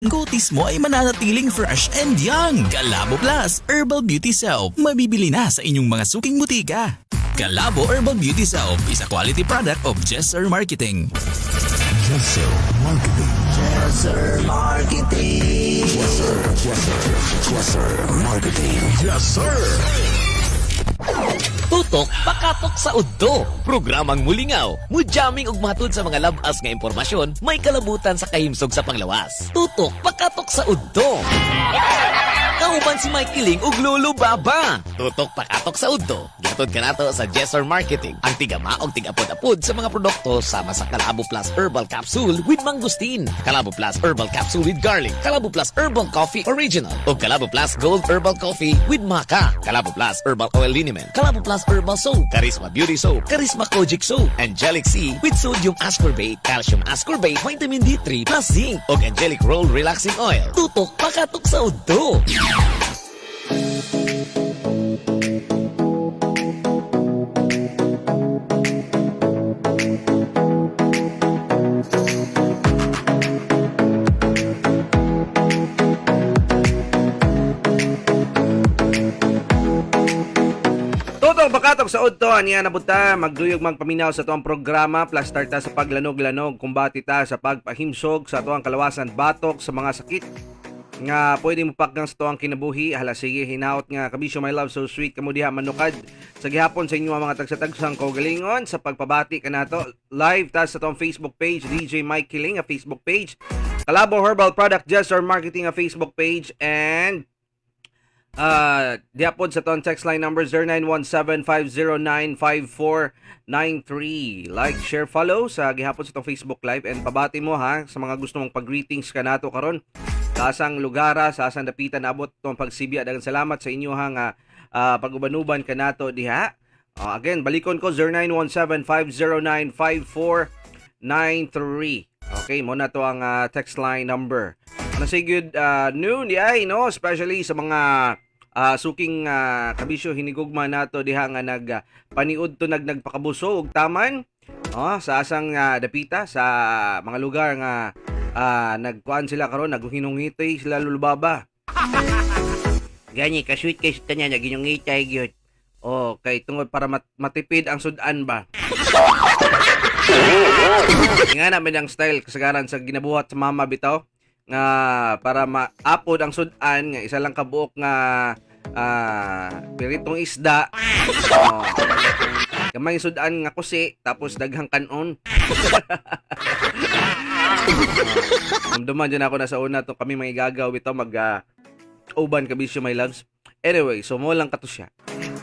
Kutis mo ay mananatiling fresh and young. Kalabo Plus Herbal Beauty Soap. Mabibili na sa inyong mga suking butika. Kalabo Herbal Beauty Soap is a quality product of Jesser Marketing. Jesser Marketing. Jesser Marketing. Jesser, Jesser, Jesser Marketing. Yes, sir. Tutok pakatok sa udto. Programang mulingaw, mujamming og matud sa mga labas nga impormasyon, may kalabutan sa kahimsog sa panglawas. Tutok pakatok sa udto. Kauban si Mike Kiling ug Lolo Baba. Tutok pakatok sa udto. Gihatod kanato sa Jesser Marketing. Ang tigama og tigapod-apod sa mga produkto sama sa Kalabo Plus Herbal Capsule with Mangosteen, Kalabo Plus Herbal Capsule with Garlic, Kalabo Plus Herbal Coffee Original, ug Kalabo Plus Gold Herbal Coffee with Maca, Kalabo Plus Herbal Oil Liniment, Kalabo Plus Herbal Soap, Charisma Beauty Soap, Charisma Kojic Soap, Angelic C with Sodium Ascorbate, Calcium Ascorbate, Vitamin D3 plus Zinc, ug Angelic Roll Relaxing Oil. Tutok pakatok sa udto. Totong bakatok sa udto, aniya na punta, magduyog magpaminaw sa tuang programa, plus start ta sa paglanog-lanog, kumbati ta sa pagpahimsog sa tuang kalawasan, batok sa mga sakit nga pwede mo pakgang sa tuang kinabuhi. Hala sige, hinaot nga kabisyo my love so sweet kamo diha manukad sa gihapon sa inyo ang mga tagsa-tagsang kaugalingon sa pagpabati kanato live ta sa tuang Facebook page DJ Mike Kiling a Facebook page, Kalabo Herbal Product Jesser Marketing a Facebook page, and diha pod sa ton text line number 0917-509-5493. Like, share, follow sa gihapon sa tong Facebook Live and pabati mo ha sa mga gusto mong pag-greetings kanato karon. Sa asang lugara, sa asang dapitan abot tong pagsibya. Daghang salamat sa inyo ha nga pag-uban-uban kanato diha. Again, balikon ko 0917-509-5493. Okay, mo na to ang text line number. Ano say good noon di ay no, especially sa mga suking kabisyo hinigugma nato diha nga nag paniud to nag nagpakabuso og taman, oh, sa asang dapita sa mga lugar nga nagkuan sila karon, naghinungitay sila lulubaba. Gani ka sweet kay sa tanan naginungitay gyud. Oh, kay tungod para matipid ang sudan ba. Nga namin ang style kasagaran sa ginabuhat sa mama bitaw nga para maapod ang sudan nga isa lang kabuok nga piritong isda. Oh. Gamay sudan nga kusi tapos daghang kanon. Namduman dyan ako na sa una to kami mga igagaw bitaw mag uban kabisyo my loves. Anyway, so mo lang kato siya.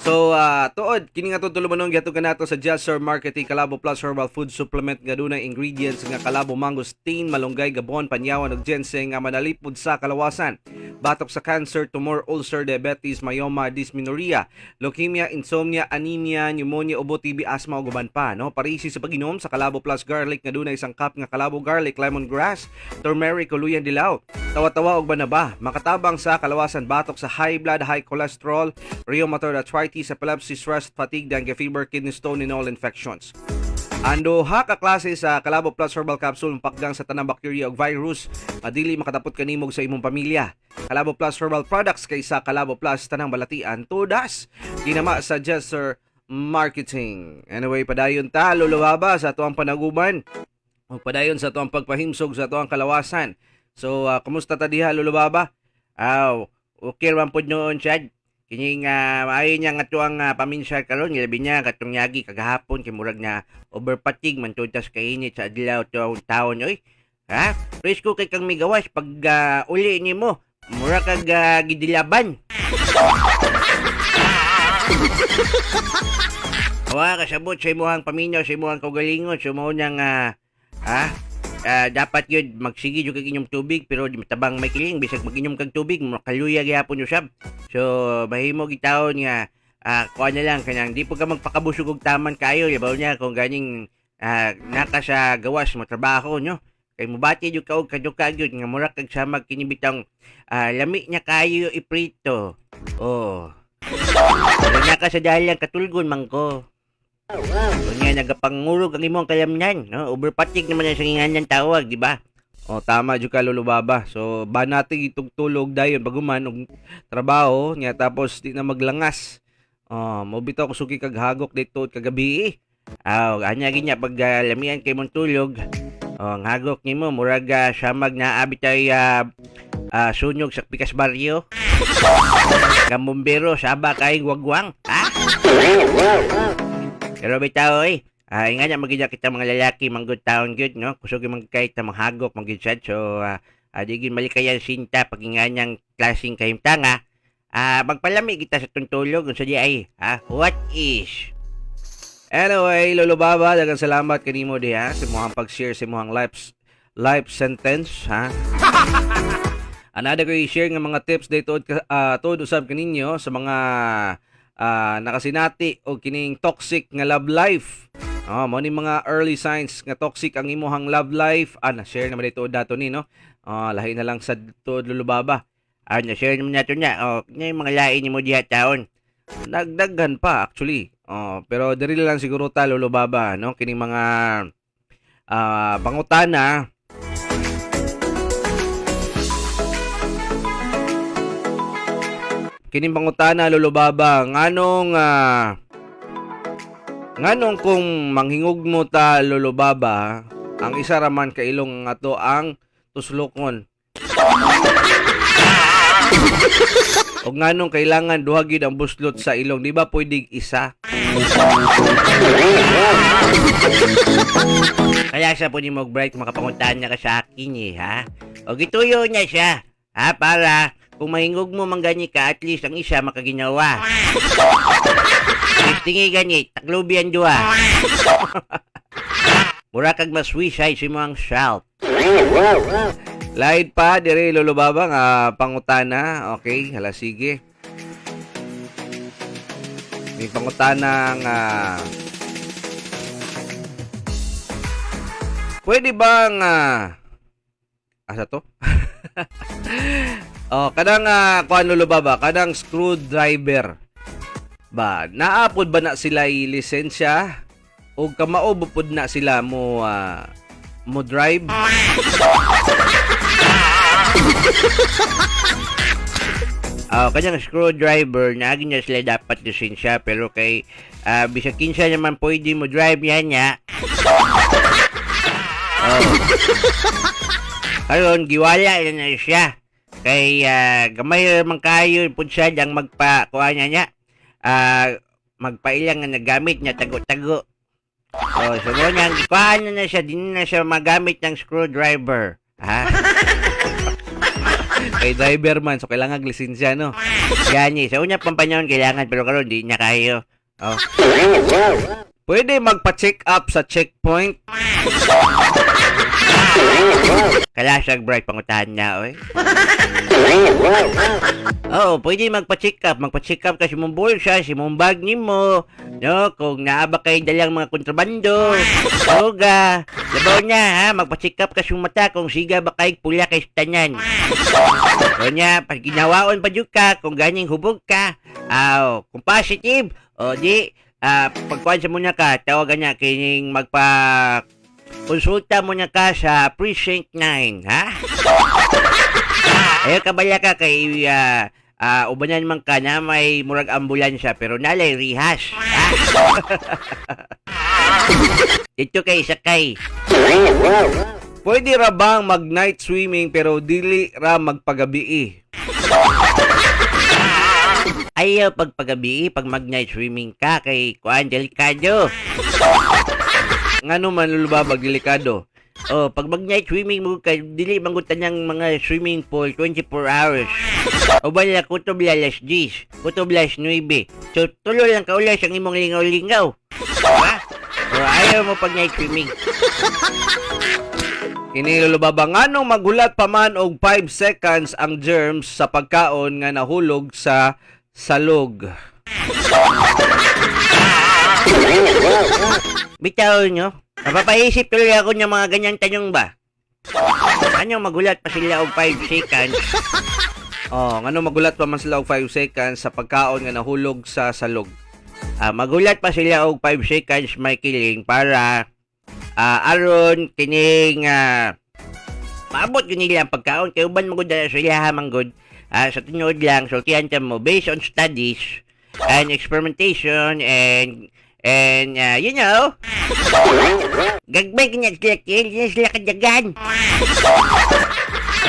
So, tuod, kini nga tutulumanon gihatod kanato sa Jesser Marketing Kalabo Plus Herbal Food Supplement nga dunay ingredients nga kalabo, mangosteen, malunggay, gabon, panyawan ug ginseng nga manalipod sa kalawasan. Batok sa cancer, tumor, ulcer, diabetes, myoma, dysmenorrhea, leukemia, insomnia, anemia, pneumonia, ubo, TB, asthma ug uban pa, no? Parisi sa pag-inom sa Kalabo Plus Garlic nga dunay sangkap nga kalabo garlic, lemongrass, turmeric, uluyan dilaw, tawa-tawa ug banaba, makatabang sa kalawasan, batok sa high blood, high cholesterol, rheumatoid arthritis, epilepsy, stress, fatigue, dengue fever, kidney stone, and all infections. Ang duha ka klase sa Kalabo Plus Herbal Capsule pakgang sa tanang bakterya ug virus nga dili makatapot kanimog sa imong pamilya. Kalabo Plus Herbal Products kaysa Kalabo Plus tanang balatian tudas. Ginama sa Jesser Marketing. Anyway, padayon ta Lolo Baba sa atuang panaguban ug padayon sa atuang pagpahimsog sa atuang kalawasan. So, kumusta ta diha Lolo Baba? Aw, okay man pod noon sad. Kini nga maayo niya nga tuang paminsa karon labi niya katong yagi kagahapon kay murag na overpatig man tud tas kainit sa adlaw tuang taon oy. Ha? Presko kay kang migawas pag uli nimo mura kag gidilaban. Wa kasabot sa imuhang paminaw sa imuhang kaugalingon sa mao nang dapat yun magsige jud kag inyong tubig pero di matabang may kiling bisag mag-inom kag tubig makaluya gyapon usab. So mahimo gitawon nga kuan na lang kanang di po ka magpakabusog og taman kayo labaw niya kung ganing naka sa gawas mo trabaho nyo kay mobati jud ka og kaduka gyud nga mura kag samag kini bitang lami niya kayo iprito. Oh. Pero naka sa dalan katulgon man ko. Unya nagapangurog ang imong kalamnan, no? Overpatig naman ang sangingan tawag, di ba? Oh, tama jud ka, Lolo Baba. So banati itugtulog dayon pag-human og trabaho nya, tapos di na maglangas. Oh, mo bitaw kusugi kag hagok dito kagabi eh. Aw, anya ginya pag lamian kay mong tulog. Oh, ang hagok nimo murag samag naa bitay sunog sa pikas baryo. Kamumbero saba kay wagwang, ha? Pero bitaw oy, nga na magid kita mga lalaki manggod taon gyud, no? Kusog man kay ta manghagok manggid sad. So di gyud malikayan sinta pag nga niyang klaseng kahimtanga. Magpalami kita sa tuntulog unsa di ay, ha? What is? Anyway, Lolo Baba, daghang salamat kanimo diha sa imong pag-share sa imong life life sentence, ha. Another ko i-share nga mga tips dito tuod usab kaninyo sa mga nakasinati og kining toxic nga love life. Oh, mo ni mga early signs nga toxic ang imuhang love life. Na share naman dito dato ni, no. Oh, lahi na lang sa tuod, Lolo Baba. Na share naman nato na. Oh, nya yung mga lain nimo diha taon. Nagdaghan pa actually. Oh, pero diri lang siguro ta, Lolo Baba, no, kining mga pangutana. Kining pangutana, Lolo Baba, nganong kung manghingog mo ta, Lolo Baba, ang isa ra man ka ilong nga ato ang tuslokon? O nganong kailangan duha gid ang buslot sa ilong, di ba pwedeng isa? Kaya sa po ni Mog Bright, makapanguntahan niya ka sa akin eh, ha? O gituyo niya siya, ha? Para kung mahingog mo man gani ka, at least ang isa makaginawa. Tingi gani, taklubi ang duha. Mura kag mas-suicide si mga self. Laid pa dire, Lolo Baba, nga pangutana. Okay, hala sige. May pangutana nga pwede bang asa to? Oh, kanang kuan, Lolo Baba, kanang screwdriver ba, naapod ba na sila lisensya o kamao ba pod na sila mo drive? Oh, kanyang screwdriver, naagi niya sila dapat lisensya, pero kay bisag kinsa naman pwede mo drive yan niya. Oh. Karon giwala na na siya. Kay gamay ra man kayo pud siya ang magpa kuha niya niya. Magpailang nga nagamit niya tago-tago. Oh, so mo niya gikuha na na siya, di na siya magamit ng screwdriver. Ha? Kay driver man, so kailangan lisensya, no? Gani, sa una pang panahon kailangan, pero karon di na kayo. Oh. Pwede magpa-check up sa checkpoint? Kalasag Bright, pangutahan na, oy. Oo, pwede magpa-check up. Magpa-check up ka sa imong bulsa, sa imong bag nimo. No, kung naa ba kay dalang mga kontrabando, droga, labaw niya, ha? Magpa-check up ka sa imong mata kung siga ba kay pula kay tanan. O niya, pag ginawaon pa jud ka, kung ganing hubog ka, aw, kung positive, o di, pagkuhan sa muna ka, tawagan niya, kining magpa konsulta muna ka sa Precinct 9, ha? Ayaw kabala ka kay ubanan man ka na may murag ambulansya pero nalay rihas. Ha? Dito kay sakay. Pwede ra bang mag night swimming pero dili ra magpagabi? Ayaw pagpagabi pag mag night swimming ka kay kuan, delikado. Ngano man, Lolo Baba, delikado? Oh, pag mag night swimming mo kay dili man gud tanang mga swimming pool 24 hours. O bala kutob alas 10, kutob alas 9. So tulo lang kaulas ang imong lingaw-lingaw. Ha? O ayaw mo pag night swimming. Kini, Lolo Baba, nganong maghulat pa man og 5 seconds ang germs sa pagkaon nga nahulog sa salog? Bitaw nyo, napapaisip tuloy ako ng mga ganyang tanong ba? Ano magulat pa sila og 5 seconds? Oh, ngano magulat pa man sila og 5 seconds sa pagkaon nga nahulog sa salog? Magulat pa sila og 5 seconds, may kiling para aron kining Maabot gyud nila ang pagkaon kay uban magud na sa ilaha manggod. Sa tinuod lang, sultihan ta mo based on studies and experimentation and gagmay kanya sila kil, di na sila kadagan.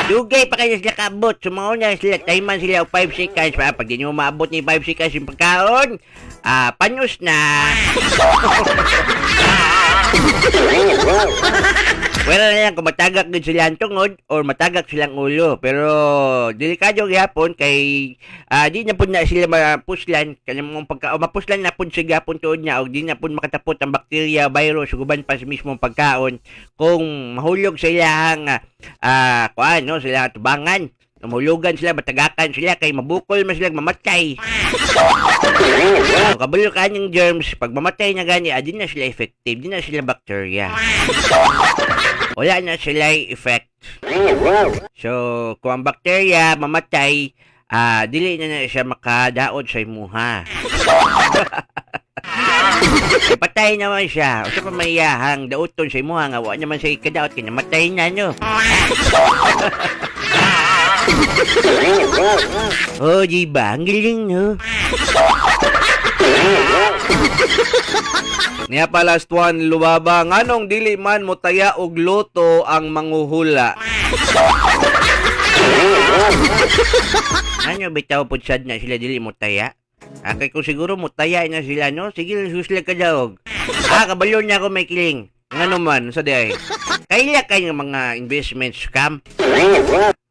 Dugay pa kayo sila kaabot. Sumauna sila, timan sila og 5 seconds. Pa, pag di nyo maabot ni 5 seconds yung pagkaon, panos na. Wala na lang kung matagak gud sila ang tungod or matagak silang ulo. Pero delikado gyapon kay di na pud na sila mapuslan kanang mong pagka o mapuslan na pud siya gapon tuod niya og di na pud makatapot ang bakterya, virus ug uban pa sa mismong pagkaon kung mahulog sa ilahang kuan no, sila tubangan. Mahulugan sila, matagakan sila kay mabukol man sila mamatay. So, kabalo ka ng germs, pag mamatay na gani, di na sila effective, di na sila bacteria. Wala na sila effect. So, kung ang bacteria mamatay, dili na na siya makadaot sa imuha. Patay naman siya. Usa pa mayahang dauton sa imuha nga wa naman siya ikadaot kay namatay na no. Oh, di ba? Ang galing, no? Niya pa last one, Lubaba, nganong dili man motaya og loto ang manguhula? Ano bitaw pud sad na sila dili motaya? Kay kung siguro motaya na sila, no? Sige lang sila kadaog. Kabalo niya ako may kiling. Ngano man sa di ay? Kaila kayo ng mga investment scam?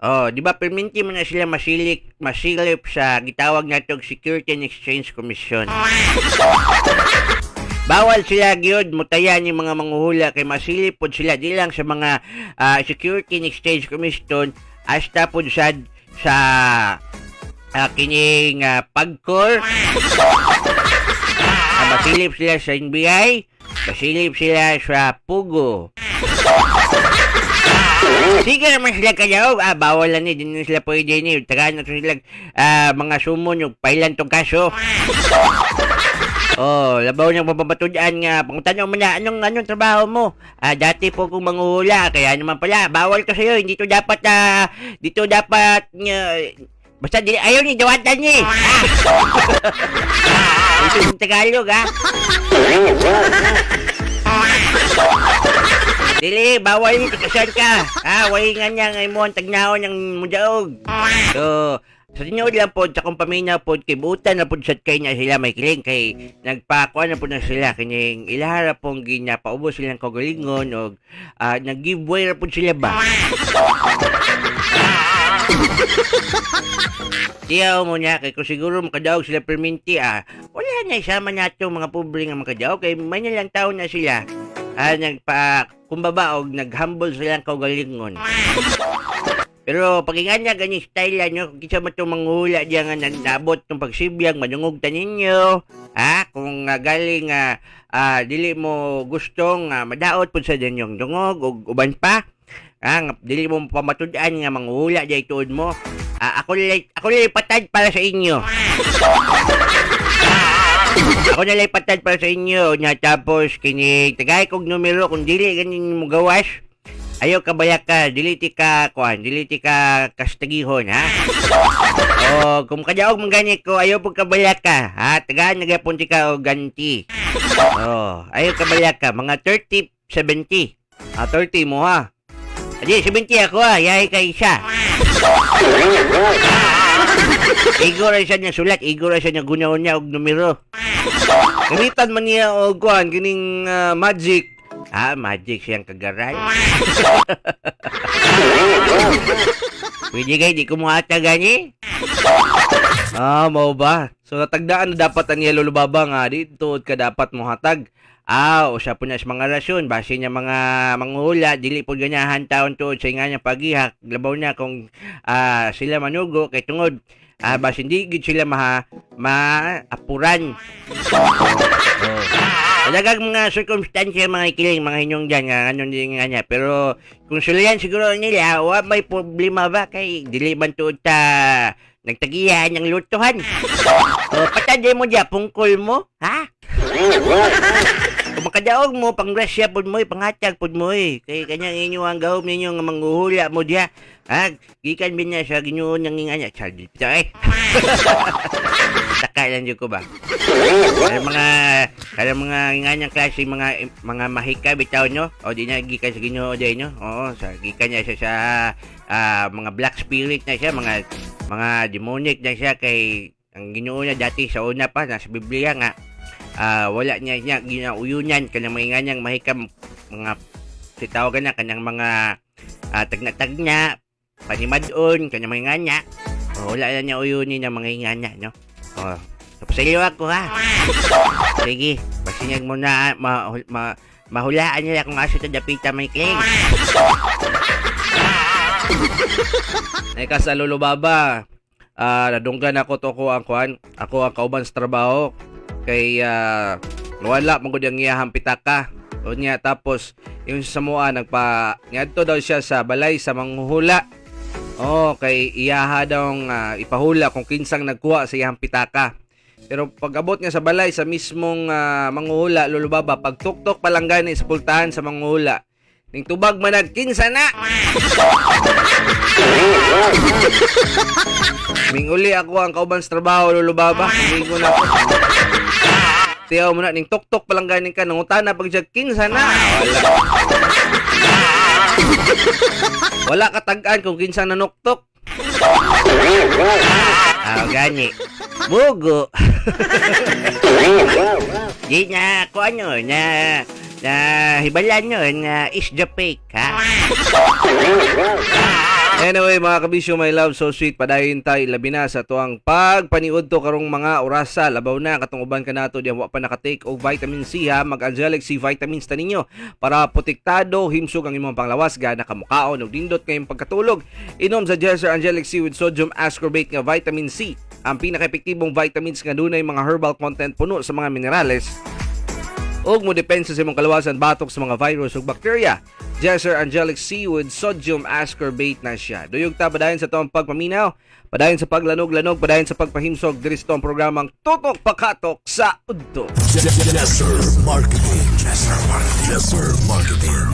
Oh, di ba perminti mo na sila masilip sa gitawag natong Security and Exchange Commission. Bawal sila gyud mutaya ni mga manguhula kay masilip pod sila di lang sa mga Security and Exchange Commission hasta pod sad sa kining PAGCOR. Masilip sila sa NBI, masilip sila sa POGO. Sige naman sila kadaog. Bawal lang ni. Di na sila pwede ni. Tagaan na sila mga sumon yung pailan tong kaso. Oh, labaw niyang mapapatudan nga. Pangutan mo na, anong trabaho mo? Dati po kong manguhula, kaya naman pala, bawal to sa'yo. Hindi to dapat, dito dapat, basta di, ayaw ni, dawatan niya eh. Ito yung Tagalog, ha? Dili, bawal mo, tikasan ka. Ha, wala nga niya, ngay mo ang tagnaon ng mudaog. So, sa tinuod lang po, sa kong paminaw po, kay butan na po sa kay niya sila may kiling, kay nagpakuan na po na sila, kining ilahara pong ginapaubos silang kagalingon, o nag-giveaway na po sila ba? Tiyaw mo niya, kay kung siguro makadaog sila perminti, wala na isama nato mga pobre nga makadaog, kay may nilang taon na sila. Nagpa, kumbaba, og nag-humble silang kaugalingon. Pero pag nga ganyan style nyo, kung kinsa man itong manguhula diyan nga nabot tong pagsibiyag, madungog ta ninyo. Ha? Kung galing dili mo gustong madaot pud sa dinyong dungog ug uban pa. Nga, dili mo pamatud-an nga manguhula diay tuod mo. Ako nilay patad para sa inyo. Ako nilay patad para sa inyo. Nya tapos kini tagay kog numero kung dili ganin mo gawas. Ayaw ka bayak ka, dili ti ka kuan, dili ti ka kastagihon, ha? O kung kadaog man gani ko, ayaw pud ka bayak ka, ha? Tagaan na gyapon ti ka og ganti. Oh, ayaw ka bayak ka, mga 30 70. 30 mo ha. Adi, 70 ako ha, yahay ka isa. Igo ra siya niya sulat, igo ra siya niya gunaon niya og numero. Gamitan man niya og kuan kining magic. Magic siyang kagaray. Pwede kay di ko muhata gani? Mao ba? So natagdaan na dapat ang yellow lubaba nga dito ka dapat mohatag. O siya po na sa mga rasyon, base niya mga manguhula, dili po ganyahan taon tuod sa nga niya pagihak, labaw na kung sila manugo, kay tungod, base hindi gid sila maapuran. Oh. Talagang mga circumstance mga ikiling, mga inyong dyan, nga ano din nga niya. Pero kung sila yan siguro nila, wa may problema ba kay dili man tuod ta nagtagiyan ng lutuhan. O, patagay mo dyan, pungkol mo, ha? Kung makadaog mo, panggrasya pud mo, panghatag pud mo eh. Kay kanyang inyo ang gahom ninyo nga manghuhula mo diha. Ha? Gikan bin niya sa Ginoo nang nga niya. Charge eh. Taka lang jud ko ba. Kaya mga inganyang klase, mga mahika bitaw nyo. O di na gikan sa Ginoo day nyo. Oo, sa gikan niya siya sa mga black spirit na siya, mga demonic na siya kay ang Ginoo niya dati sa una pa nasa Biblia nga wala niya niya ginauyunan kanang mga inganyang mahika, mga sitawagan na kanyang mga tagna-tagna panimad-on kanyang mga inganya. O, wala na niya uyunin ang mga inganya no. Oh, tapos sa ako ha. Sige, pasinyag mo na ma, ma, mahulaan nila kung asa ta dapita may kling. Neka sa Lolo Baba, nadunggan ako to ko ang kuan, ako ang kauban sa trabaho kay wala man gud ang iyahang pitaka. Unya tapos yung sa mua nagpa niadto daw siya sa balay sa manghuhula. Oh, kay iyaha daw ipahula kung kinsang nagkuha sa iyahang pitaka. Pero pag abot niya sa balay sa mismong manghuhula, Lolo Baba, pagtuktok pa lang gani sa pultahan sa manghuhula, ning tubag manag kinsa na. Minguli ako ang kauban sa trabaho, Lolo Baba. Mingo na ako. Tiyaw mo na, ning tuktok pa lang ganing ka, nangutana pag siya, kinsa na. Wala. Wala katag-an kung kinsa nanuktok. Ah, gani. Bugo. Di na ko ano na na hibalan nyo na is the fake ha. Anyway, mga kabisyo, my love, so sweet. Padayon tayo, labi na sa tuang pagpaniud to karong mga orasa. Labaw na, katong uban ka nato, diyan wa pa nakatake og vitamin C ha. Mag-Angelic C vitamins ta ninyo para protektado, himsog ang imong panglawas, gana kamukaon og dindot ngayong pagkatulog. Inom sa Jesser Angelic C with sodium ascorbate nga vitamin C. Ang pinaka-epektibong vitamins nga dunay mga herbal content puno sa mga minerales ug mo depensa sa imong kalawasan batok sa mga virus ug bacteria. Jesser Angelic C with sodium ascorbate na siya. Duyog ta padayon sa tuang pagpaminaw, padayon sa paglanog-lanog, padayon sa pagpahimsog diri sa tuang programang Tutok Pakatok sa Udto. Jesser Marketing. Jesser Marketing. Jesser Marketing.